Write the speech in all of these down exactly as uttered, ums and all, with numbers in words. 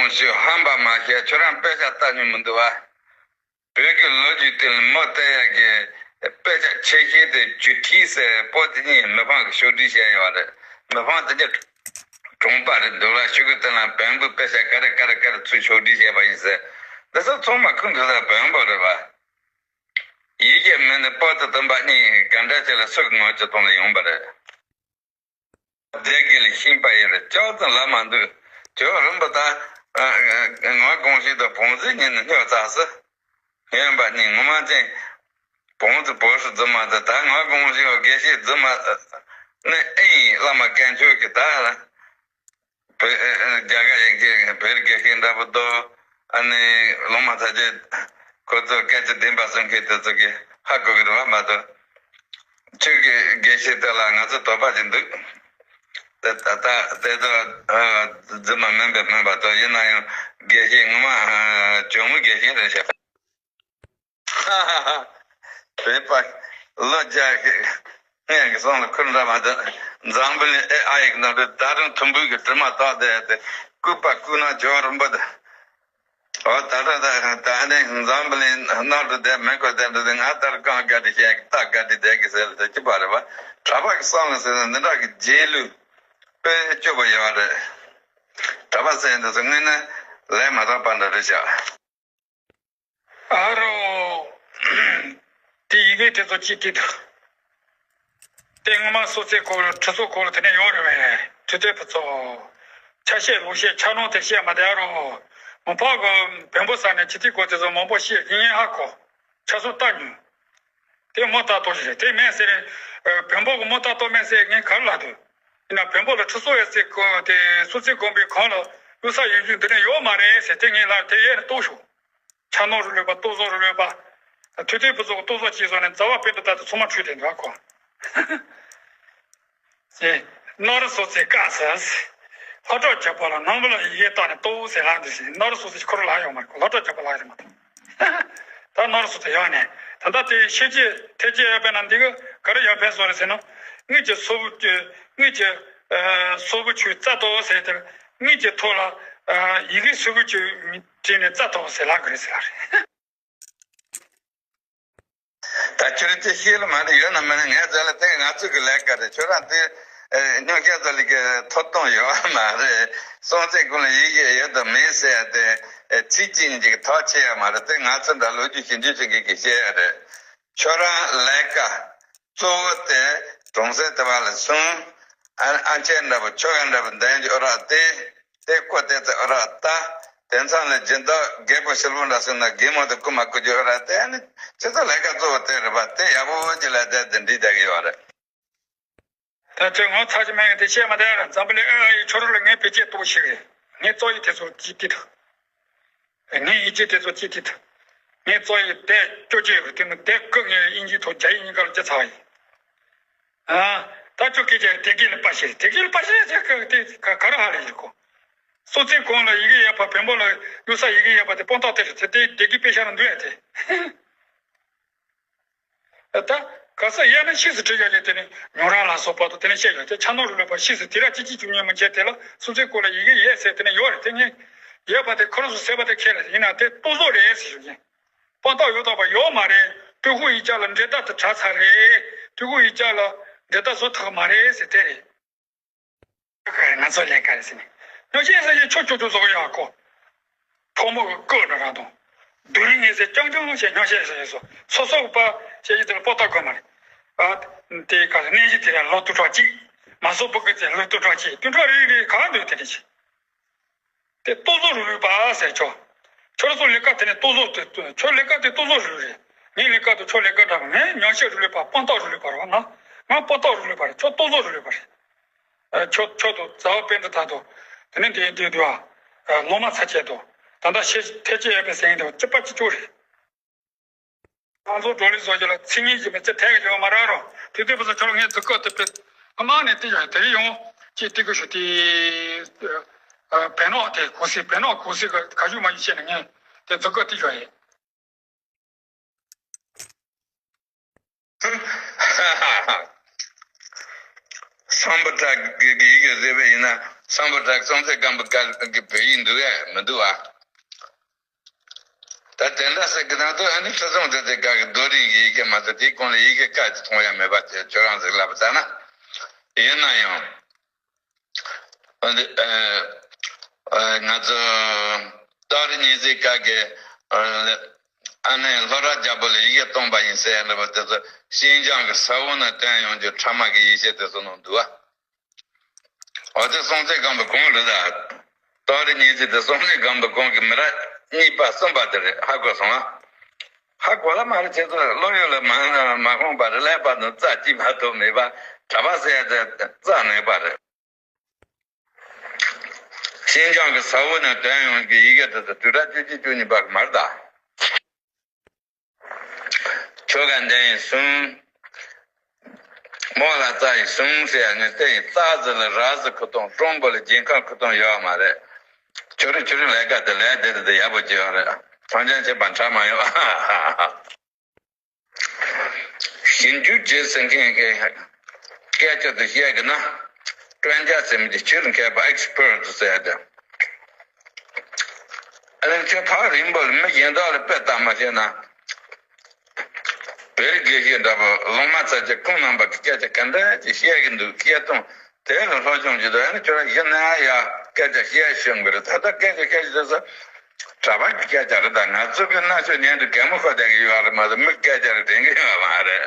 ཞུ་ཧམ་པ་མ་བཤད། ཁྱོད་རང་དཔེ་ཆ་ལྟ་མྱོང་མི་འདུག་བ། བོད་ཀྱི་ལོ་རྒྱུས་དེ་ལ་མོ་བལྟ་ཡག་གི་དཔེ་ཆ་ཆེ་ཤོས་དེ་རྒྱུད་ཁྲིད་ཟེར་པོ་དེ་གཉིས་མི་ཕམ་གྱིས་ཕྱོགས་སྒྲིག་བྱས་ཡོད་རེད། མི་ཕམ་དེ་གཉིས་གྲོང་པ་རེད་འདུག་ལ། ཤོད་གི་དེ་ལ་བོན་པོའི་དཔེ་ཆ་ག་རེ་ག་རེ་ག་རེ་ཚུར་ཕྱོགས་སྒྲིག་བྱས་པ་ཡིན་ཟེར། འདི་ཚོ་ཚང་མ་ཁོང་གི་ལ་བོན་པོ་རེད་བ། ཡིད་ཀྱི་མི་ནི་པོ་ཏི་སྟོན་པ་གཉིས་ག་འདྲ་ཅིག་ལ་སུ་གི་ངོ་ཅི་གཏོང་ལ་ཡོང་པ་རེད། སྡེ་དགེ་ལ་ཤིང་པ་ཡོད་རེད། ཅོག་ཙམ་ལ་མ་འདུག་ཇོ་རིན་པོ་ད་ང་དགོངས་ཞེས་དང་བོང་ཟི་ཉིན་ནས་སྨྱོ་ཚར་སི། ཧེ་རིན་པ་གཉིས་ངོ་མ་ཅན། བོང་ཟི་བོ་སི་རྫུན་མ་ཟི། ད་ང་དགོངས་ཞེས་དགེ་བཤེས་རྫུན་མ་ནི་ཨེ་ཡིན། བླ་མ་དཀོན་མཆོག་གི་ད་བོད་རྒྱ་གར་ཡན་གྱི་བོད་དགེ་བཤེས་འདྲ་པོ་དོ། ཨ་ནི་ལོང་མ་ཚ་ཅེ་ཁོ་ཚོ་སྐད་ཆ་བདེན་པ་གསུང་མཁན་དེ་ཚོ་གི་ཧ་གོ་གི་རེད་བ་མ་གཏོགས། ཁྱོད་ཀྱི་དགེ་བཤེས་དེ་ལ་ང་ཚོ་དོགས་པ་ཅིག་འདུག་དེ་ད་ལྟ་དེ་ཚོ་རྫུན་མ་མིན་པའི་མིན་པ་དོ། ཡིན་ན་ཡང་དགེ་བཤེས་ངོ་མ་ཇོ་མོ་དགེ་བཤེས་རེད་ཤག་རེད་པ། ལོ་བརྒྱ་ཞིག་ངས་ཀྱི་སོང་ལ་ཁུར་འདྲ་མ་འདུག་འཛམ་བུ་གླིང་ཨེ་ཨ་ཡིག་ནང་དུ་ད་རུང་ཐུམ་འབུད་ཀྱི་དྲི་མ་བཏགས་བསྡད་དེ། ལྐུགས་པ་ལྐུགས་ན་ཇོ་རིན་པོ་དེ། འོ་ད་ལྟ་ད་ད་ནི་འཛམ་བུ་གླིང་ནང་དུ་བསྡད་མེད་ཁོ་བསྡད་འདུག་ང་ལྟར་གང་དགའ་དྲི་བཤད་ཀྱི་རྟ་དགའ་དྲི་བསྡད་ཀྱི་ཟེར་ལ་དེ་ཅི་པ་རེད་བ། གྲྭ་པ་གི་བསམ་བློ་ཟེར་ན་འདི་འདྲ་གི་རྗེས་ལུས་དཔེ་སྐྱོ་པོ་ཡོད་རེད། གྲྭ་པ་ཟེར་འདི་ཚོ་དངོས་གནས་ལས་མ་དག་པ་འདྲ་རེད་ཤག་ཨ་རོ། དེ་ཡི་གེ་དེ་ཚོ་ཅི་སྟེ་འདུག་དེ་སྔོན་མ་སོ་ཚེ་སྐོར་ཁྲི་ཚོ་སྐོར་དེ་ནས་ཡོད་རེད་བས། ཁྲི་ཐོས་ཕུ་ཚོ། ཆ་ཤས་ལུགས་ཤས་ཆ་ནོར་དེ་བཤད་མ་བསྡད་རོགས། མ་ཕག་གི་བོན་པོ་ས་ནས་ཁྱི་ཐིག་སྐོར་དེ་ཚོ་མང་པོ་བཤད་ཡིན་ཡིན་ཧ་གོ། ཆ་ཚང་ལྟ་མྱོང་། དེ་མོ་ལྟ་རྟོག་ཞིག་རེད། དེ་མེད་ཟེར། བོན་པོ་གི་མོ་ལྟ་རྟོག་མེད་ཟེར་ངས་ག་རེ་ལབ་འདུག་ཡིན་ན་བོན་པོ་ལ་ཁྲི་ཚོ་ཡོད་ཚེ་གོ་དེ་སོ་ཚེ་དགོན་པའི་གང་ལ་གཡུག་ས་ཡོད་རྒྱུ་འདི་ནས་ཡོད་མ་རེད་ཟེར། དེ་ངས་ལབ་དེ་ཡས་ནས་རྟོག་ཤོག་ཆ་ནོར་རུ་ལོས་པ་ལྟོ་བཟོ་རུ་ལོས་པ། ཐོས་ཐོས་བུ་ཚོ་གི་ལྟོ་བཟོ་བྱས་སོང་ནས་རྩ་བ་དཔེ་འདི་ལྟར་དུ་ཚང་མ་འཁྲུལ་དེ་འདུག་གོ། ཅེས། ནོར་སོ་ཚེ་དཀའ་ཟེར། ལྷོ་བྲག་རྒྱལ་པོ་ལ་ནང་མི་ལ་ཡི་གེ་བཏགས་ནས་ལྟོ་ཟེར་ལབ་འདུག་ཟེར། ནོར་སོ་ཚེ་ཁོ་རང་ལ་ཡོང་མ་རེད་གོ། ལྷོ་བྲག་རྒྱལ་པོ་ལ་ཡོང་མ་ཐུབ། ད་ནོར་སོ་ཚེ་ཡོང་ནས་ད་ལྟ་དེ་ཤེས་བྱེད་ཐེག་ཆེན་ཡར་འཕེལ་ན་འདི་ག་ག་རེ་ཡར་འཕེལ་སོང་རེད་ཟེར་ན། དངུལ་གྱི་སོ་བུ་དངུལ་གྱི་སོ་བུ་ཆུ་རྩ་ལྟོ་ཟེར་དེར། དངུལ་གྱི་ཐོག་ལ་ཡི་གེ་སོ་བུ་ཆུ་བྲིས་ནས་རྩ་ལྟོ་ཟེར་ལབ་གི་རེད་ཟེར་ལ་རེད། ད་ཁྱོད་ཀྱི་ཤེས་ལ་མ་རེད། ཡོད་ན་མེད་ན་ངས་ཟེར་ལ་དེ་ང་ཚོ་གི་ལས་ཀ་རེད། ཁྱོད་རང་དེ་སྨྱོ་སྐད་ཟེར་ལ་གི་ཐོབ་ཐང་ཡོད་མ་རེད། སོང་ཚེ་ཀུན་ལ་ཡི་གེ་ཡོད་དང་མེད་ཟེར་ཏེ་ཚིག་གཅིག་གཉིས་ཀྱི་ཐག་ཆད་ཡ་མ་རེད། དེ་ང་ཚོ་འདྲ་ལོ་རྒྱུས་ཞིབ་འཇུག་བྱེད་མཁན་གྱི་བཤད་ཡ་རེད། ཁྱོད་རང་ལས་ཀ་གཙོ་བོ་དེ་གྲོང་གསེབ་དེ་བ་ལ་སོང་། ཨ་ཨ་ཅེ་འདྲ་པོ་ཁྱོ་ག་འདྲ་པོ་འདན་གྱི་ཨོ་རག་དེ་དེ་ཀོ་དེ་ཚེ་ཨོ་རག་ད་དེ་མཚམས་ལ་སྦྱིན་བདག་རྒད་པོ་ཞིལ་པོ་འདྲ་སོང་ན་རྒན་མོ་དེ་རྐུ་མ་རྐུ་རྒྱུ་ཨོ་རག་དེ་ཨ་ནི་ཁྱེད་ཚོ་ལས་ཀ་གཙོ་བོ་དེ་རེད་པ། དེ་ཡག་པོ་ཅིག་ལས་དེ་དེ་འདྲི་བསྡད་ཀྱི་ཡོད་རེད། ད་ཁྱོད་ངོ་ཚ་ཅི་མེད་དེ་བཤད་མ་བསྡད་ར། འཛམ་བུ་གླིང་ཨ་ཨ་ཡི་ཁྱོད་རང་ལ་ངའི་བེད་སྤྱད་གཏོང་ཞིག་རེད། ངའི་རྩོ་ཡི་དེ་ཚོ་ཅི་ཏི་ཐུ། ངའི་ཡིད་ཆེས་དེ་ཚོ་ཅི་ཏི་ཐུ། ངའི་རྩོ་ཡི་དེ་སྐྱོ་ཅེ་རུ་དེ་ནི་དེ་ཀུ་ངའི་དབྱིན་ཇིའི་ཐོག་རྒྱ་ཡིག་གཉིས་ཀ་ལ་ཅི་ཚ་བ་ཡིན། ཨ། ད་ཁྱོད་སྐད་ཆ་དེ་གི་ལ་པ་ཤེས་དེ་གི་ལ་པ་ཤེས་ཅེ་ཀ་དེ་ག་ག་ར་ཧ་ལས་ཡིན་གོ། སོ་ཚིག་གོང་ལ་ཡི་གེ་ཡག་པ་བོན་པོ་ལ་གཡུག་ས་ཡི་གེ་ཡག་པ་དེ་སྤོང་ཐག་དེ་རེད་དེ་དེ་དེ་གི་དཔེ་ཤ་ན་འདུག་ཡ་དེ། ད་ག་ས་ཡ་ན་ཤིས་སུ་བྲིས་ཡོད་ཀྱི་དེ་ནི་ཉོ་ར་ལ་སོགས་པ་དང་དེ་ནི་བཤད་ཡོད་དེ་ཆ་ནོར་རུ་ལོས་པ་ཤིས་སུ་དེ་ར་ཅི་ཅི་བཅུ་གཉིས་མི་འཆད་དེ་ལ་སུ་ཚོའི་སྐོར་ལ་ཡི་གེ་ཡས་ཟེར་དེ་ནི་ཡོད་རེད། དེ་ངས་ཡས་པ་དེ་ཁོ་རང་ཚོ་ཟེར་བ་དེ་ཁས་ལེན་ཡིན་ན་དེ་ལྟོ་བཟོ་རེད་ཟེར་ཞུ་གིན། དཔང་རྟགས་ཡོད་དག་པ་ཡོད་མ་རེད། ཏུའུ་ཧུའུ་ཡིག་ཆ་ལ་འབྲེལ་ཟླ་དེ་དྲག་ཚར་རེད། ཏུའུ་ཧུའུ་ཡིག་ཆ་ལ་འབྲེལ་ཟླ་བཟོ་ཐུབ་མ་རེད་ཟེར་དེ་རེད། ང་ཚོ་ལས་ཀ་རེད་ཟེར་ནས། ཉོ་ཤེས་ཟེར་ཡས་ཆོ་ཆོ་ཆོ་བཟོ་གི་ཡོད་གོ། ཕོ་མོ་གི་སྐུ་འདྲ་རང་དང་། རྡོ་རིང་ངེས་ཟེར་རྐྱང་རྐྱང་བྱས་ཉོ་ཤེས་ཟེར་ཡས་སོ་སོ་སོ་གི་པ་བྱས་ཡས་དེ་ལ་པོ་ཏ་གོ་མ་རེད། ཨ། དེ་ག་ལ་གནས་གཞི་དེ་ལ་ལོ་དུ་གྲོགས་གཅིག་མ་སོ་བུ་གི་ཚེ་ལོ་དུ་གྲོགས་གཅིག་དུ་གྲོགས་རེ་རེ་གང་འདོད་དེ་རེད་ཆེ། དེ་ལྟོ་བཟོ་རུ་རུས་པ་ཟེར་ཆོ། ཁྱོད་ཚོ་ལས་ཀ་དེ་ནས་ལྟོ་བཟོ་དེ་ཁྱོད་ལས་ཀ་དེ་ལྟོ་བཟོ་རུ་རེད། ངའི་ལས་ཀ་དེ་ཁྱོད་ལས་ཀ་འདྲ་གི། ངས་ཉོ་ཤེས་རུ་ལུས་པ་དཔང་རྟགས་རུ་ལུས་པ་རེད་བ། ང་ང་དཔང་རྟགས་རུ་ལུས་པ་རེད། ཁྱོད་ལྟོ་བཟོ་རུ་ལུས་པ་རེད། ཨ། ཁྱོད་ཁྱོད་དུ་རྩ་བ་པན་དུ་ད་དུ། དེ་ནས་དེ་དེ་དུ་ཨ། ལོ་མ་ཚ་ཆད་དུ། ད་ལྟ་ཤེས་ཐེ་ཆེ་ཡོད་པའི་སེང་དུ་ཅི་པ་ཅི་ཅོ་རེད། ང་ཚོ་བགྲོ་གླེང་བཟོ་རྒྱུ་ལ་ཚིག་ངན་ཞིག་མེད་ཚེ་ཐད་ཀྱི་ཡོད་མ་རག་རོ། དེ་དུས་བུ་ཚོ་ཁྱོད་ངས་མཛུབ་གུ་དེ་པེ་ཨ་མ་ནས་དེ་ཡོད་དེ་རིང་ཡོང་ཅི་ཏི་གུ་ཞུ་དེ། ཨ། བེ་ནོག་དེ་གུ་སི་བེ་ནོག་གུ་སི་ག་ག་ཞུ་མ་ཞུ་བྱས་ནས་ངས་དེ་མཛུབ་གུ་དེ་ཡོད་ཡིན། སམ་བྷོ་ཊ་གི་ཡི་གེ་བཟོས་པ་ཡིན་ན་ སམ་བྷོ་ཊ་སྲོང་བཙན་སྒམ་པོའི་སྐབས་ཀྱི་བོད་ཡིག་འདུག་ཡ་མི་འདུག་བ། ད་དེ་འདྲ་ཟེར་གི་ན་ཚོ་ཨ་ནི་ཁྲི་སྲོང་ལྡེ་བཙན་སྐབས་ཀྱི་རྡོ་རིང་གི་ཡི་གེ་མ་གཏོགས་དེའི་གོང་ལ་ཡི་གེ་སྐད་ཅིག་མཐོང་ཡ་མེད་པ་དེ་ཁྱོད་རང་ཚོས་ལབ་པ་ལྟར་ན། ཡིན་ན་ཡང་། ཨ་ནི་ཨ་ཨ་ང་ཚོ་སྟག་རི་གཉན་གཟིགས་སྐབས་ཀྱི་ཨ་ཨ་ནི་ལྷོ་བྲག་རྒྱལ་པོ་ལ་ཡི་གེ་སྟོན་པ་ཡིན་ཟེར་ཡ་འདྲ་པོ་དེ་ཚོ་ཤིན་ཅང་གི་ས་འོག་ནས་བཏོན་ཡོང་རྒྱུ་ཕྲ་མ་གི་ཡིག་ཆ་དེ་ཚོ་ནང་འདུག་བ། འོ་དེ་སྲོང་བཙན་སྒམ་པོ་གོང་རེད་ད། སྟག་རི་གཉན་གཟིགས་དེ་སྲོང་བཙན་སྒམ་པོ་གོང་གི་མི་རབས་གཉིས་པ་གསུམ་པ་དེ་རེད། ཧ་གོ་སོང་ཨ། ཧ་གོ་ལ་མ་རེད། ཁྱེད་ཚོ་བློ་ཡོད་ལ་མ་མ་ཁོང་པ་རེད། ཀླད་པ་དང་རྩ་གཅིག་མ་གཏོགས་མེད་པ། གྲྭ་པ་ཟེར་ཡ་དེ་རྩ་ནས་པ་རེད། ཤིན་ཅང་གི་ས་འོག་ནས་བཏོན་ཡོང་གི་ཡི་གེ་དེ་ཚོ་དུས་རབས་བཅུ་གཅིག་བཅུ་གཉིས་པ་གི་མ་རེད་ད། ཁྱོ་ག་འདྲེ་ཡིན་གསུམ། རྨོ་ལགས་རྩ་ཡིན་གསུམ་ཟེར་ཡ་ངས་བལྟས་ཡིན། རྩ་ཟེར་ལ་ར་ཟེར་ཁུ་སྟོང་། སྤྲང་པོ་ལ་རྒྱལ་ཁམས་ཁུ་སྟོང་ཡོད་མ་རེད། ཁྱོད་རང་ཁྱོད་རང་ལས་ཀ་དེ་ལས་དེ་དེ་དེ་ཡག་པོ་བྱེད་ཡོད་རེད། ཐང་ཆེན་བྱེད་པ་འཕྲལ་མ་ཡོང་། ཞིབ་འཇུག་བྱེད་ཟེར་མཁན་གྱི་སྐད་ཆ་དེ་བཤད་གི་ན། 专家 ཟེར་མི་དེ་ཕྱིར་མཁས་པ་ཨེག་སི་པར་ཊི་ཟེར་ཡ་དེ། ཨ་ནི་ཁྱོད་ཐག་རིང་པོ་ལ་མི་གཞན་དག་ལ་དཔེ་ལྟ་མ་ཤེས་ན། བོད་རིགས་དགེ་བཤེས་འདྲ་པོ་ལོང་མ་ཚ་ཅིག་ཁོང་རྣམ་པ་གི་སྐད་ཆ་ག་འདྲ་ཅིག་བཤད་གི་འདུག་སྐད་གཏོང་དེ་ལ་སློབ་སྦྱོང་བྱེད་དུ། ཨ་ནི་ཁྱོད་རང་གཞི་ནས་ཡ་སྐད་ཆ་བཤད་ཤེས་གི་རེད། ད་ལྟ་སྐད་ཆ་བཤད་ཤེས་ས་གྲྭ་པ་གི་སྐད་ཆ་རེད། ད་ང་ཚོ་གི་གནའ་ཤོད་ཉན་དུ་གད་མོ་ཤོར་བསྡད་གི་ཡོད་རེད་མ་གཏོགས་མི་སྐད་ཆ་རེ་དྲན་གི་ཡོད་མ་རེད།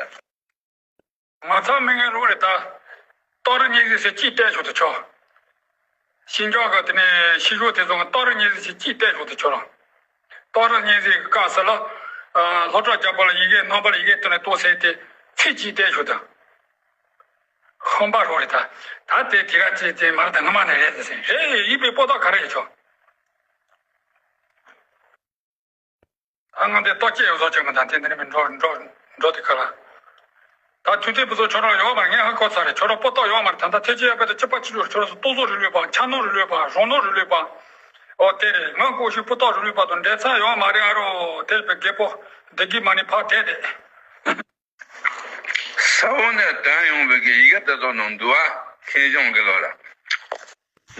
ང་ཚང་མི་ངན་རུ་རེད་ད། སྟག་རི་གཉན་གཟིགས་ཟེར་གཅིག་བལྟས་ཆོག་ཏུ་ཆོག་ཤིན་ཅང་གི་དེ་ནས་ཤིང་ཤོག་དེ་ཚོ་སྟག་རི་གཉན་གཟིགས་ཟེར་གཅིག་བལྟས་ཆོག་ཏུ་ཆོག་ར། སྟག་རི་གཉན་གཟིགས་ཀྱི་སྐབས་སུ་ལ། ལྷོ་བྲག་རྒྱལ་པོ་ལ་ཡི་གེ་རྣམ་པར་ཡི་གེ་བཏོན་ནས་གཏོང་ཟེར་དེ་ཚིག་གཅིག་བལྟས་ཆོག་ད། ཧམ་པ་རུ་རེད་ད། ད་དེ་དེ་ག་ཅིག་དེ་མ་རེད་ད། ངོ་མ་ནས་རེད་ཟེར། ཧེ་ཡིན་པའི་པོ་ཏོག་ག་རེ་ཡོད་ཆོག་ད་ང་འདི་ལྟོ་སྐྱེས་ཡོད་ཚོ་ཅིག་མི་དང་དེ་འདི་ནི་མི་འགྲོ་འགྲོ་འགྲོ་དེ་ཁ་ལ། ད་དུས་དེ་བུ་ཚོ་ཁྱོད་རང་ཡོད་མ་རེད། ངས་ཧ་གོ་ཚར་རེད། ཁྱོད་རང་པོ་ཏོག་ཡོད་མ་རེད། ད་ལྟ་ཐེ་ཅི་ཡ་པེ་ཏ་ཅི་པ་ཅི་ལུ་ཁྱོད་རང་སུ་ཏོག་བཟོ་རི་ལུས་པ་ཆ་ནོ་རི་ལུས་པ་རོང་ནོ་རི་ལུས་པ། ཨོ་དེ་རེད། ང་ཀོ་ཤི་པོ་ཏོག་རི་ལུས་པ་དང་འབྲེལ་ཚ་ཡོད་མ་རེད། ཨ་རོ་དེ་རེད་པའི་རྒད་པོ་བདེ་སྐྱིད་མ་ནི་ཕག་དེ་རེད། ས་འོག་ནས་བཏོན་ཡོང་བའི་གི་ཡི་གེ་དེ་ཚོ་ནང་འདུག་ཨ། ཤིང་གཞོང་གི་ལོ་ལ།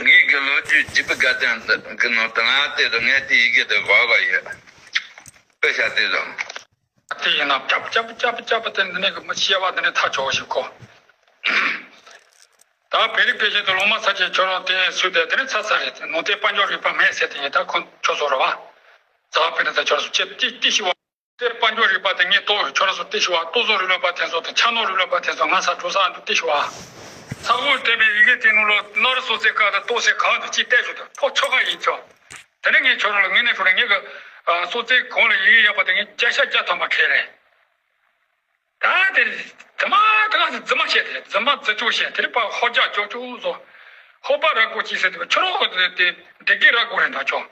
ངེད་ཀྱི་ལོ་རྒྱུས་བརྗིད་པའི་དགའ་སྟོན་གྱི་ནང་དུ་ང་བལྟས་དང་ངས་དེ་ཡི་གེ་དེ་གོ་ག་ཡོད། དཔེ་ཆ་དེ་ཚོ། དེ་ཡིན་ན་ཅབ་ཅབ་ཅབ་ཅབ་དེ་འདི་ནས་གི་མི་ཤེས་པ་འདི་ནས་ཐག་ཆོད་ཞིག་གོ། ད་བོད་རིགས་སྐད་བཤད་དུ་ལོང་མ་ཚ་ཆེ་ཁྱོད་རང་དེ་སུས་དེ་དེ་ནས་ཚ་ཚ་རེད། དེ་ནང་དེ་དཔལ་འབྱོར་རིག་པ་མེད་ཟེར་དེ་ཡིན། ད་ཁོ་ཁྱོད་ཚོ་རེད་བ། ཛ་པེ་ན་ད་ཁྱོད་ཚོ་ཅེ་ཏི་ཏི་ཤི་བ། དེ་དཔལ་འབྱོར་རིག་པ་དེ་ངས་ཏོག་ཁྱོད་རང་ཚོ་ཏི་ཤི་བ། ཏོག་བཟོ་རིག་ལོན་པ་དེ་ཚོ་དང་ཆ་ནོ་རིག་ལོན་པ་དེ་ཚོ་ང་ས་འགྲོ་ས་འདུག་ཏི་ཤི་བ། ས་འོག་དེ་པའི་ཡི་གེ་དེ་ནང་ལོ་ནོར་སོ་སའི་ཁ་དང་ཏོག་སའི་ཁ་དང་ཅི་བལྟས་ཤོག་དང་ཕོ་ཆོ་ག་ཡིན་ཆོག་དེ་ནས་ངས་ཁྱོད་རང་ལ་ངས་ནས་ཁྱོད་རང་ངས་གི་སོ་སའི་གོང་ལ་ཡི་གེ་ཡག་པ་དེ་ངས་བརྒྱ་ཆ་བརྒྱ་ཐམ་པ་ཁེལ་རེད། ད་དེ་དེ་མ་ད་ག་དེ་རྫུན་མ་བཤད་དེ་རྫུན་མ་རྫུན་ཅོག་བཤད་དེ་རེད་པ། ཧོ་རྒྱག་ཅོག་ཅོག་བཟོ། ཧོ་པ་ར་གོ་ཅི་ཟེར་དེ་ཁྱོད་རང་དེ་དེ་དེ་གི་ར་གོ་རེད་ད་ཁྱོད།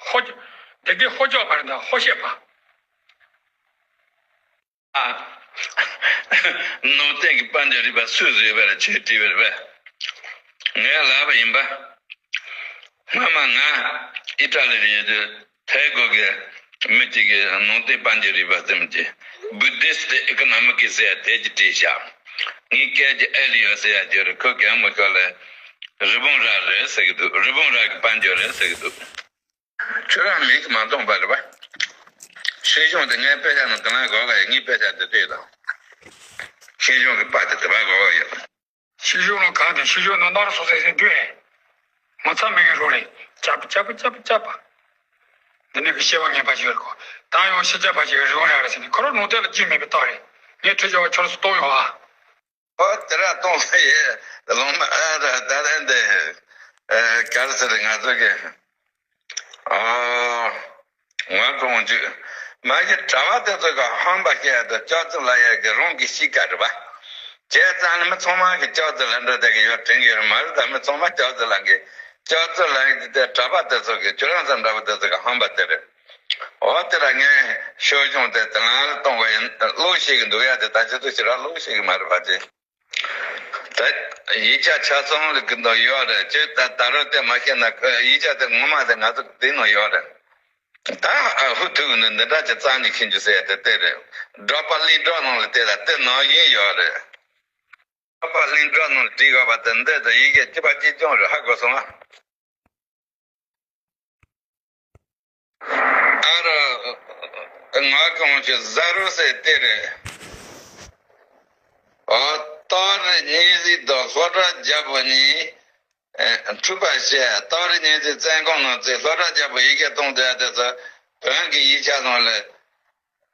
ཧོ་དེ་གི་ཧོ་རྒྱག་པ་རེད་ད་ཧོ་བཤད་པ། ནང་བསྟན་གྱི་དཔལ་འབྱོར་རིག་པ་སུས་བཟོས་པ་རེད། ཁྱོས་བྲིས་པ་རེད་པས། ངས་ལབ་པ་ཡིན་པ། སྔ་མ་ང་ཨི་ཊ་ལི་རུ་ཡོད་དུས་ཐའི་གོ་གི་མི་གཅིག་གིས་ནང་བསྟན་དཔལ་འབྱོར་རིག་པ་ཟེར་མི་གཅིག Buddhist Economics ཟེར་དེ་གཅིག་བྲིས་ཤག་ངའི་སྐད་ཀྱི་ཨེ་ལི་ཡོད་ཟེར་ཡ་ཅིག་རེད། ཁོ་གད་མོ་ཤོར་ལས་རི་བོང་རྭ་རེད་ཟེར་གི་འདུག་རི་བོང་རྭ་གི་དཔལ་འབྱོར་རེད་ཟེར་གི་འདུག་ཁྱོད་རང་མིག་མ་མཐོང་པ་རེད་པ། ཤིང་གཞོང་དེ་ངའི་དཔེ་ཆ་ནང་དེ་ན་གོ་ག་ཡོད། ངའི་དཔེ་ཆ་དེ་ལྟོས་དང་། ཤིང་གཞོང་གི་པར་དེ་དེ་པར་གོ་ག་ཡོད། ཤིང་གཞོང་ལ་གང་དེ་ཤིང་གཞོང་ནང་ནར་སོ་སོ་ཟེར་འདུག་ཨེ། ངོ་ཚ་མི་ངན་རོ་རེད། ཅབ་ཅབ་ཅབ་ཅབ་པ། འདི་ནས་གི་བཤད་པ་ངན་པ་ཞིག་རེད་གོ། ད་ཡང་ཤི་ཅབ་པ་ཞིག་རི་བོང་རྭ་རེད་ཟེར་ནས་ཁོ་རང་ནང་དེ་ལ་རྒྱུས་མེད་པའི་རྟགས་རེད། ངས་ཁྲིད་བྱ་བ་ཁྱོད་རང་ཚོ་གཏོང་ཡོང་ཨ། ཨོ་དེ་ར་གཏོང་ཡེ་ལོང་མ་ཨ་ར་ད་ར་འདི་ཨ་ག་རེ་ཟེར་ང་ཚོ་གི་ཨ་ང་གོང་ཅུ་མ་གི་གྲྭ་བ་དེ་ཚོ་གི་ཧམ་པ་བཤད་དུ་ལྕགས་ཙི་ལ་ཡ་གི་རང་གི་གཤིས་ཀ་རེད་པ། བྱས་ཙང་ནི་མི་ཚང་མ་གི་ལྕགས་ཙི་ལ་འདྲ་དེ་གི་ཡོད་དྲན་གི་ཡོད་མ་རེད། ད་མི་ཚང་མ་ལྕགས་ཙི་ལ་གི་ལྕགས་ཙི་ལ་གི་དེ་གྲྭ་པ་དེ་ཚོ་གི་ཁྱོད་རང་ཚོ་འདྲ་པོ་དེ་ཚོ་གི་ཧམ་པ་དེ་རེད། འོ་དེ་ལ་ངས་ཤོད་བྱུང་དེ་དེ་ལ་གཏོང་བ་ཡིན། བློ་ཤེས་གི་འདུག་ཡ་དེ་ད་ཅི་ཐུག་ཞིག་ར་བློ་ཤེས་གི་མ་རེད་པ་ཅི། ད་ཡིག་ཆ་ཆ་ཚང་ལ་གི་འདུག་ཡོད་རེད་ཅི། ད་ད་རུང་དེ་མ་ཤེས་ན་ཡིག་ཆ་དེ་ངོ་མ་དེ་ང་ཚོ་དེ་ནང་ཡོད་རེད། ད་ཧུ་ཐུག་ནི་འདི་འདྲ་ཅི་རྩ་འཇིག་ཤིན་རྒྱུ་ཟེར་དེ་དེ་རེད། སྒྲོག་པ་ལི་སྒྲོག་ནང་ལ་དེ་ལ་དེ་ནང་བཞིན་ཡོད་རེད། པ་གླིང་གྲགས་ནང་བྲིས་ཡོད་པ་དེ་འདི་དང་ཡི་གེ་གཅིག་པ་གཅིག་རྐྱང་རེད། ཧ་གོ་སོང་ཨ། ཨ་རོ། ང་གང་ཞིག་ཟ་རོ་ཟེར་དེ་རེད། ཨ། སྟག་རི་གཉན་གཟིགས་དང་ལྷོ་བྲག་རྒྱལ་པོ་གཉིས། ཨེ། འཁྲུག་པ་བྱས། སྟག་རི་གཉན་གཟིགས་བཙན་གོང་ནང་བཙན། ལྷོ་བྲག་རྒྱལ་པོ་ཡི་གེ་གཏོང་དེ་དེ་ཚོ་བོན་གྱི་ཡིག་ཆ་ནང་ལ།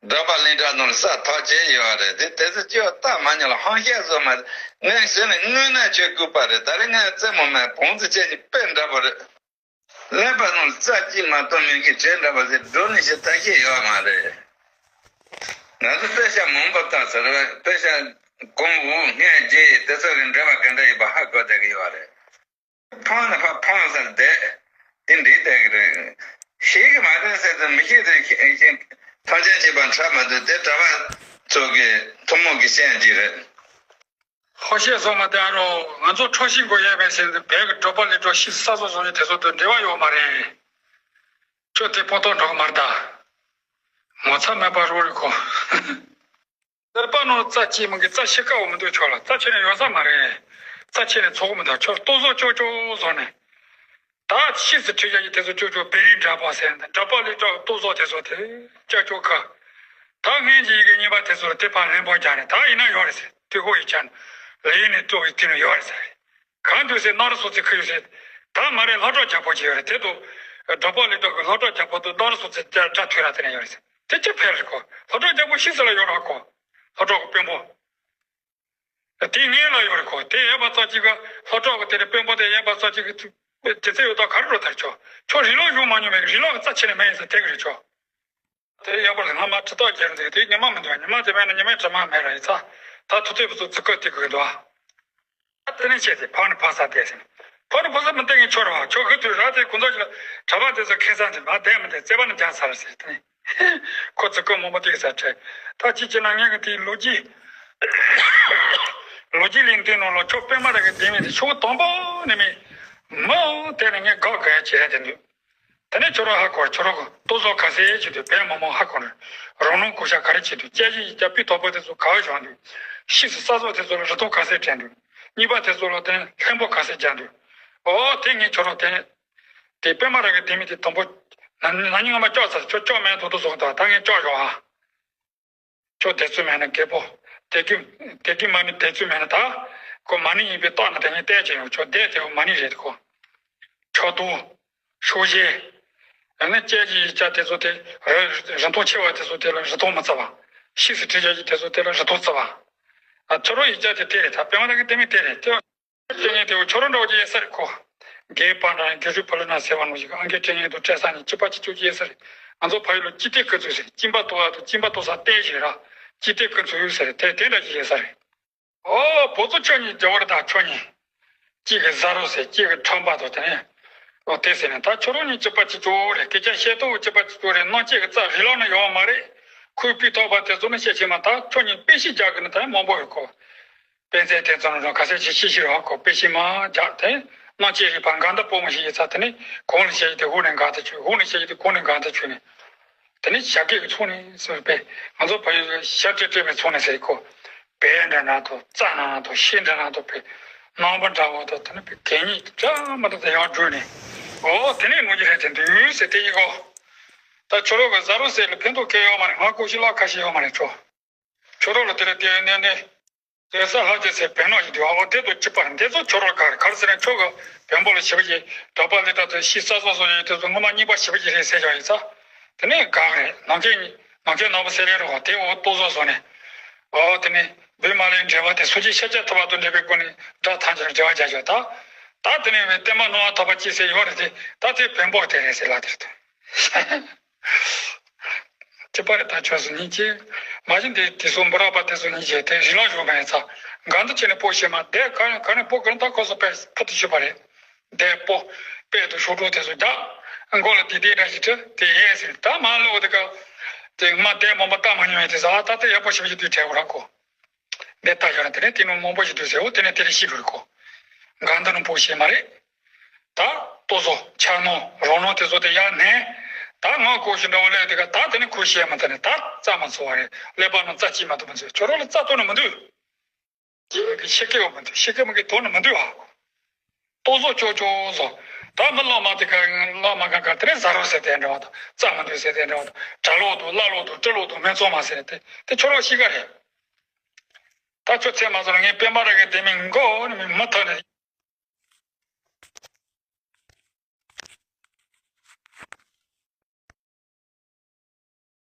འབྲོག་པ་གླིང་གྲགས་ནང་ལ་ས་ཐག་བཅད་ཡོད་རེད། དེ་དེ་ཚོ་ཅི་ཡང་ལྟ་མ་མྱོང་ལ་ཧམ་བཤད་བཟོ་མ། ངས་ཟེར་ནས་དངོས་གནས་ཆོས་ལྐུགས་པ་རེད། ད་རེས་ངས་རྩེད་མོ་མེད་བོང་ཚོ་ཁྱེད་ཀྱི་དཔེ་འདྲ་པོ་རེད། ཀླད་པ་ནང་རྩ་གཅིག་མ་གཏོགས་མེད་མཁན་བྱས་འདྲ་པ་ཟེར་འགྲོ་ནི་ཞེ་ཐག་ཆོད་ཡོད་མ་རེད། ང་ཚོ་དཔེ་ཆ་མང་པོ་བལྟས་ཚར་བས། དཔེ་ཆ་གོང་འོག་སྔོན་རྗེས་དེ་ཚོ་གི་འགྲེལ་པ་ག་འདྲ་ཡོད་པ་ཧ་གོ་བསྡད་ཀྱི་ཡོད་རེད། ཕངས་ན་ཕ་ཕངས་ས་བསྡད། དེ་འདྲའི་བསྡད་ཀྱི་རེད། ཤེས་ཀྱི་མ་རེད་ཟེར་དུས་མི་ཤེས་དུས་ཤེས་ཤེས་ཐམས་ཅད་ཤེས་པ་འཕྲད་མ་ཐུབ། དེ་གྲྭ་པ་ཚོ་གི་ཐུན་མོང་གི་སྤྱན་གཅིག་རེད། ཧོ་ཤེས་སོང་མ་དེ་ཨ་རོ། ང་ཚོ་འཕྲོག་ཤིང་གོ་ཡས་པའི་ཟེར་དུས་བོད་ཀྱི་འབྲོག་པ་ལས་འཕྲོག་ཤིང་ས་སོ་སོ་ནས་དེ་ཚོ་དང་འབྲེལ་བ་ཡོད་མ་རེད། ཁྱོད་དེ་པོ་ཏོ་འགྲོ་གི་མ་རེད་ད། ངོ་ཚ་མེད་པ་རོ་རེད་ཁོ། ནར་པ་ནོར་རྩ་ཅི་མང་གི་རྩ་ཤི་ཀ་བ་མི་འདུག་ཆོག་ལ་རྩ་ཆེ་ནས་ཡོད་ས་མ་རེད། རྩ་ཆེ་ནས་ཚོགས་མི་འདུག་ཆོག་ལྟོ་བཟོ་ཅོ་ཅོ་བཟོ་ནས། ད་ཕྱིས་སུ་ཁྲིད་ཡ་ཡི་དེ་ཚོ་ཅོ་ཅོ་བེ་རི་འདྲ་པོ་ཟེར་ནས་འདྲ་པོ་ལས་ཅོག་ལྟོ་བཟོ་དེ་ཚོ་དེ་ཅ་ཅོ་ཁ། ད་སྔན་གྱི་ཡི་གེ་གཉིས་པ་དེ་ཚོ་དེ་ཕར་ལེན་པོ་རྒྱག་ནས་ད་ཡིན་ན་ཡོད་རེད་ཟེར་དེ་ཧོ་ཡི་ཆ་ནས་ལེན་ནས་ལྟོ་བའི་དུས་ནས་ཡོད་རེད་ཟེར། གང་དུས་ཟེར་ནོར་སོ་ཚིག་ཁུ་ཡོད་ཟེར། ད་མ་རེད་ལྷ་གྲོགས་རྒྱལ་པོ་ཅིག་ཡོད་རེད་དེ་དུ། འདྲ་པོ་ལས་ཅོག་གི་ལྷ་གྲོགས་རྒྱལ་པོ་དུ་ནོར་སོ་ཚིག་དགྲ་དགྲ་ཐུལ་ར་དེ་ནས་ཡོད་རེད་ཟེར། དེ་ཅི་ཕེབས་རེད་ཁོ། ལྷོ་བྲག་རྒྱལ་པོ་ཤི་ས་ལ་ཡོད་ར་ཁོ། ལྷོ་བྲག་གི་དཔོན་པོ། དེ་ངེད་ལ་ཡོད་རེད་ཁོ། དེ་ཡོད་པ་ཙམ་ཅིག་ག་ལྷོ་བྲག་གི་དེ་རེད་དཔོན་པོ་དེ་ཡོད་པ་ཙམ་ཅིག་གི་དེ་ཚེ་ཡོད་ད་ག་རེ་འགྲོ་ཐར་ཆོག་ཁྱོད་རི་ལོག་བཞུགས་མ་མྱོང་མེད་རི་ལོག་གི་རྩ་ཆེ་ནས་མེད་ཡིན་ཟེར་དེ་གི་རེད་ཆོག་དེ་ཡོད་པ་ལ་སྔ་མ་ཁྲི་ཐོག་རྒྱལ་རེད་དེ་ཉི་མ་མི་འདུག་ཉི་མ་དེ་མེད་ན་ཉི་མའི་དྲི་མ་མེད་ར་ཡིན་ཙང་ད་ཐུག་དུས་བུ་ཚོ་ཙི་ཀོ་དེ་གི་འདུག་དེ་ནས་བྱས་ཏེ་ཕག་ནི་ཕག་ས་བལྟས་ཟིན། ཕག་ནི་ཕག་ས་མི་བལྟས་ངས་ཆོར་བ་ཆོ་གི་དུས་ར་དེ་ཁོ་ཚོ་ཞིག་ལ་གྲྭ་པ་དེ་ཚོ་ཁེ་སང་དེ་མ་བསྡད་མི་བསྡད་རྩེ་པ་ནི་རྒྱག་ཚར་ཟེར་དེ་ནས་ཁོ་ཚོ་ཀོ་མང་པོ་དེ་ས་ཁྲལ་ད་ཅི་ཅི་ན་ངས་གི་དེའི་ལོ་རྒྱུས་ལོ་རྒྱུས་ལས་འདི་ནང་ལ་ཆོ་པད་མ་ར་གི་དེ་མི་དེ་ཆོ་དང་པོ་ནས་མི་མོ་དེ་ནས་ངས་དགའ་དགའ་བྱས་དེ་འདུག་དེ་ནས་ཁྱོད་རང་ཧ་གོ་ཁྱོད་རང་གི་ལྟོ་བཟོ་ག་ཚད་བྱེད་དུས་བན་མོ་མོ་ཧ་གོ་ནས་རང་ལུང་གོ་ཤ་ག་རེ་བྱེད་དུས་དཔྱད་གཞི་ཡིག་ཆ་སྤུས་དག་པོ་དེ་ཚོ་ག་བ་བཞག་འདུག་ཕྱིས་སུ་ས་ཚོགས་དེ་ཚོ་ལ་རི་ཐོག་ག་ཚད་དྲན་འདུག་གཉིས་པ་དེ་ཚོ་ལ་དེ་ལྷན་པོ་ག་ཚད་རྒྱག་འདུག་ཨོ་དེ་ངས་ཁྱོད་རང་དེ་དེ་པད་མ་ར་གི་དེ་མི་དེ་དང་པོ་ན་ནིང་སྔ་མ་ལྕོག་ཚར་ཁྱོད་ལྕོག་མེད་དོ་དོ་བཟོ་གི་འདུག་ད་ངས་ལྕོག་བཞག་ཨ། ཁྱོད་དེ་ཚོ་མེད་ན་རྒད་པོ། དེ་གི་དེ་གི་མ་ནི་དེ་ཚོ་མེད་ན་ད། ཁོ་མ་ནི་ཡིན་པའི་རྟགས་ན་དེ་ངས་བལྟས་ཀྱི་ཡོད་ཁྱོད་བསྡད་དེ་མ་ནི་རེད་ཁོ། ཁྱོད་དུ། ཤོག་བཞེས། ཡང་ན་དཔྱད་ཀྱི་ཡིག་ཆ་དེ་ཚོ་དེ་རི་རི་མཐོང་ཆེ་བ་དེ་ཚོ་དེ་ལ་རི་མཐོང་མི་བརྩི་བ། ཕྱིས་སུ་ཁྲིད་བྱ་ཡི་དེ་ཚོ་དེ་ལ་རི་མཐོང་བརྩི་བ། ཨ་ཁྱོད་རོ་ཡིག་ཆ་དེ་དེ་རེད་ད་པད་མ་ར་གི་དེ་མི་དེ་རེད་དེ། སྤྲད་ངེས་དེ་ཁྱོད་རང་འདྲ་བོ་ཅིག་ཡོད་ས་རེད་ཁོ། རྒས་པ་འདྲ་རྒས་གཞུག་ཕ་ལུ་ན་ཟེར་བ་ནང་བཞིན་ཨང་རྒས་སྤྲད་ངེས་དུ་སྤྲད་ས་ནི་གཅིག་པ་གཅིག་གྱུར་ཅིག་ཡོད་ས་རེད། ང་ཚོ་ཕ་ཡུལ་ལ་སྐྱིད་ལྡེ་ཀུན་ཚོས་ཟེར་སྐྱིད་པ་ལྟོགས་ཡ་དང་སྐྱིད་པ་ལྟོགས་ས་བལྟས་ཞེས་ར་སྐྱིད་ལྡེ་ཀུན་ཚོས་ཡོད་ས་རེད་དེ་དེ་འདྲ་ཅིག་ཡོད་ས་རེད། ཨོ་བུ་ཚོ་ཁྱོད་གཉིས་རྒྱ་བོར་དང་ཁྱོད་གཉིས། གཅིག་གི་ཟ་རོ་ཟེར་གཅིག་གི་ཁྲམ་པ་དང་དེ་ནས། ཨོ་དེ་ཟེར་ནས་ད་ཁྱོད་རང་གཉིས་གཅིག་པ་གཅིག་གྱུར་རེད་སྐད་ཆ་བཤད་སྟངས་གཅིག་པ་གཅིག་གྱུར་རེད་སྣང་བཅས་ཀྱི་རྩ་རི་ལོག་ན་ཡོང་བ་མ་རེད། ཁོའི་སྤུས་དག་པ་དེ་ཚོ་ནི་བཤད་ཤེས་མ་ད་ཁྱོད་གཉིས་དཔེ་ཤིག་རྒྱག་གི་ནི་ད་མང་པོ་ཡོད་ཁོ། དཔེ་མཛོད་དེ་ཚོ་ནང་ག་ཚད་ཅིག་ཤེས་ཤེས་རོགས་ཁོ་དཔེ་ཤིག་མ་རྒྱག་དེ་སྣང་བཅས་རིག་པ་འགལ་ཟླ་སྤོ་མ་ཞིག་ཡིན་ཚ་དེ་ནི་གོང་ལ་བཤད་ཡི་དེ་འོག་ནས་འགལ་ཟླ་ཆུ་འོག་ནས་བཤད་ཡི་དེ་གོང་ནས་འགལ་ཟླ་ཆུ་ནས། དེ་ནས་བྱ་དགའི་ཚོགས་ནི་ཟེར་བས་ང་ཚོ་བལ་ཡུལ་ཤར་ཏེ་སྤྲད་པའི་ཚོགས་ནི་ཟེར་གོ། བལ་འདྲ་ན་དོ་རྩ་ན་དོ་ཤེས་འདྲ་ན་དོ་བས་ནང་པ་འདྲ་བོ་དོ་དེ་ནི་བས་གད་སྙིགས་འདྲ་མ་འདྲ་དེ་ཡང་བསྒྲུགས་ནས་ཨོ་དེ་ནས་ནོར་གྱི་རེད་དེ་འདུག་ཟེར་དེ་ཡིན་གོ། ད་ཁྱོད་རོགས་གི་ཟ་རོ་ཟེར་ལ་ཕན་ཐོགས་གལ་ཡོད་མ་རེད་ང་ཀོ་ཤི་ལ་ཁ་ཤས་ཡོད་མ་རེད་ཁྱོད། ཁྱོད་རོགས་ལ་དེ་ལ་དེ་ནས་ནས། དེ་ས་ལྷག་ཅེས་ཟེར་བེམ་ནག་ཅིག་འདུག་ཨོ་དེ་ཚོ་གཅིག་པ་འདི་ཚོ་ཁྱོད་རོགས་ག་རེ་ག་རེ་ཟེར་ན་ཁྱོད་ཀྱི་བེམ་པོ་ལ་བྱེད་པ་ཅིག་གྲྭ་པ་ལས་གྲྭ་ཚོ་ཤི་ས་སོ་སོ་ཡོད་དེ་ཚོ་སྔོན་མ་གཉིས་པ་བྱེད་པ་ཅིག་རེད་ཟེར་བཞག་ཡིན་ས། དེ་ནས་ག་རེ་ནང་ཁྱེད་ནང་ཁྱེད་ནང་པ་ཟེར་ལས་རོགས་དེ་འོ་ལྟོ་བཟོ་བཟོ་ནས། ཨོ་དེ་ནས་བོད་མ་ལས་འབྲེལ་བ་དེ་སོ་སྐྱེ་ཤཱཀྱ་ཐུབ་པ་དང་འབྲེལ་བའི་སྒོ་ནས་དགྲ་ཐམས་ཅད་ལ་འབྲེལ་བ་རྒྱག་ཆོག་ད། ད་དེ་ནས་བས་བསྟན་པ་སྣང་བ་ཐོབ་པ་ཅིག་ཟེར་ཡོད་རེད་དེ་ད་དེ་བེམ་པོ་དེ་རེད་ཟེར་ལ་དེར་དུ། ཅི་པ་རེ་ད་ཆོས་སུ་ཉིད་ཀྱིས། མ་གཞི་འདི་དེ་ཚོ་འབུ་རག་པ་དེ་ཚོ་ཉིད་ཀྱིས་དེ་རི་ལང་ཞོག་པའི་ཚ། འགའ་འདི་ཆེ་ནས་སྤོ་ཤེས་མ་དེ་ག་ག་ནས་སྤོ་གི་ད་ཁོ་ཚོ་པས་ཕུ་ཏུ་ཞུས་པ་རེད། དེ་སྤོ། དཔེ་དུ་ཤོག་གྲོགས་དེ་ཚོ་རྒྱག་མགོ་ལ་དེ་དེ་འདྲ་ཞིག་ཁྲི་དེ་ཡས་ཟེར་ད་མ་ལོག་དེ་ག་དེ་མ་དེ་མོ་མ་ལྟ་མ་མྱོང་བའི་དེ་ཚ་ད་དེ་ཡག་པོ་ཞིག་ཞིག་དུས་དྲན་འོ་ར་གོ། འདི་ལྟ་ཡོད་ན་དེ་ནས་དེ་ནང་མང་པོ་ཞིག་འདུག་ཟེར་འོ་དེ་ནས་དེ་རེ་ཤི་རུ་རེ་གོ། འགའ་འདི་ནང་སྤོ་ཤེས་མ་རེད། ད་ལྟོ་བཟོ་ཆ་ནོ་རོ་ནོ་དེ་ཚོ་དེ་ཡར་ནས། ད་ང་གོ་ཞིག་འདྲ་བོ་ལས་དེ་ག་ད་དེ་ནས་ཁུ་ཤེས་མ་ད་ནས་ད་རྩ་མ་ཚོ་བ་རེད་ཀླད་པ་ནང་རྩ་གཅིག་མ་ཐུབ་མ་ཚོད་ཁྱོད་རོགས་ལ་རྩ་གཏོང་ནི་མི་འདུག་ཅི་གི་ཤི་སྐད་ཡོད་མི་འདུག་ཤི་སྐད་མི་གི་དོན་ནི་མི་འདུག་ཨ། ལྟོ་བཟོ་ཅོ་ཅོ་བཟོ། ད་མི་ལོ་མ་དེ་ག་ལོ་མ་ག་ག་དེ་རེ་ཟ་རོ་ཟེར་དེ་འདྲ་བ་དང་རྩ་མི་འདུག་ཟེར་དེ་འདྲ་བ་དང་གྲ་ལོག་དང་བླ་ལོག་དང་སྤྲེ་ལོག་དང་སྨན་བཙོང་མ་ཟེར་དེ་དེ་ཁྱོད་རང་ཤི་ག་རེད། ད་ཁྱོད་ཚེ་མ་ཟོར་ངས་སྤེན་པ་ར་གི་དེ་མིན་མགོ་ནི་མི་མི་ཐོན་ནས་